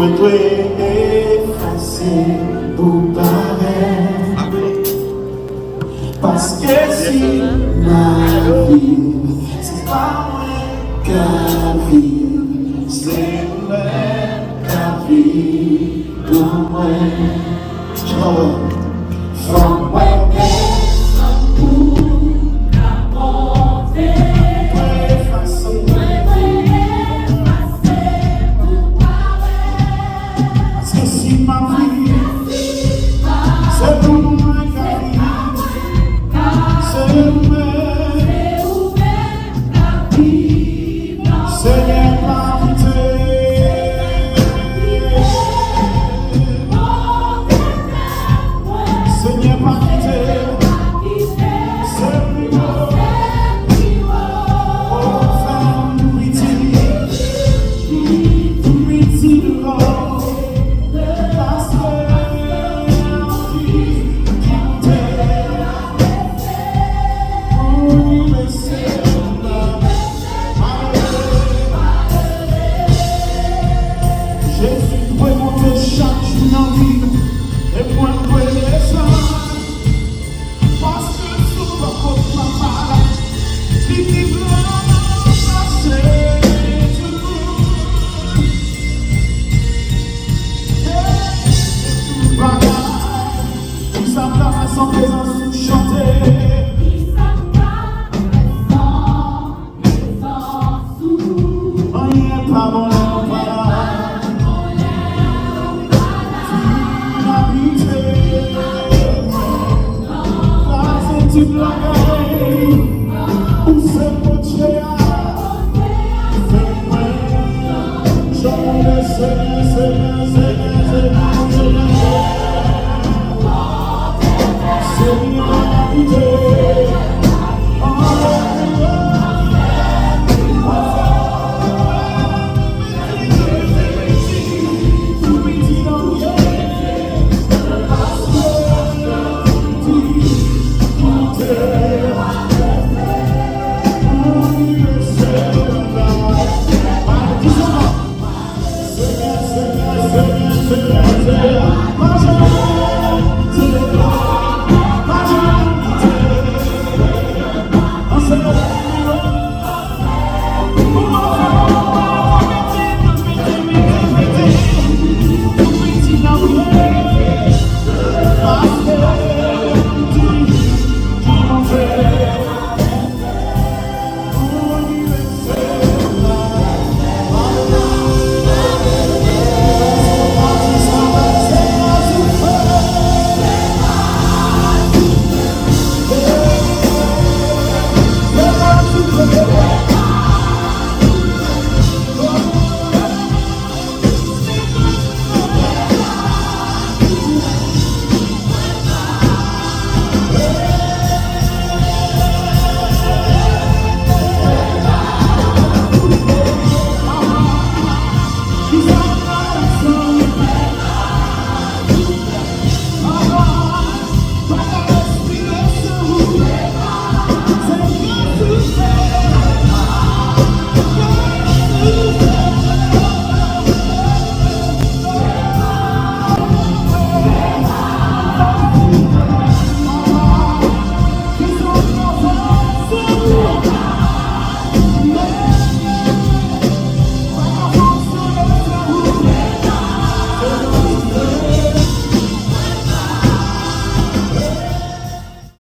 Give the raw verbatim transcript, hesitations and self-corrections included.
Mwen dwe efase pou parèt. Paske si m ap viv, se pa mwen k ap viv, se ou menm k ap viv nan mwen. Jewova, fòk mwen desann pou m ka monte. Mwen efase. Mwen efase pou parèt. Paske si m ap viv, se pou mwen k ap viv. Se ou menm. Senyè, pa kite. Senyè, pa kite. Se ou menm. O, fè m tou piti. Tou piti devan w. Paske ou di ki moute. Jezi dwe monte chak jou nan vi m, e mwen m dwe desann. Paske sou bò kot Papa l, li pi gran pase tout moun. Hey, tout bagay. Kisa m ka fè san prezans ou chante? Kisa m ka fè san prezans ou? Anyen pa bon lè ou pa la. Fin abite mwen. Kraze tout bagay. Ou se Bondye a. Fè mwen chante Senyè, Senyè, Senyè, Senyè, Senyè.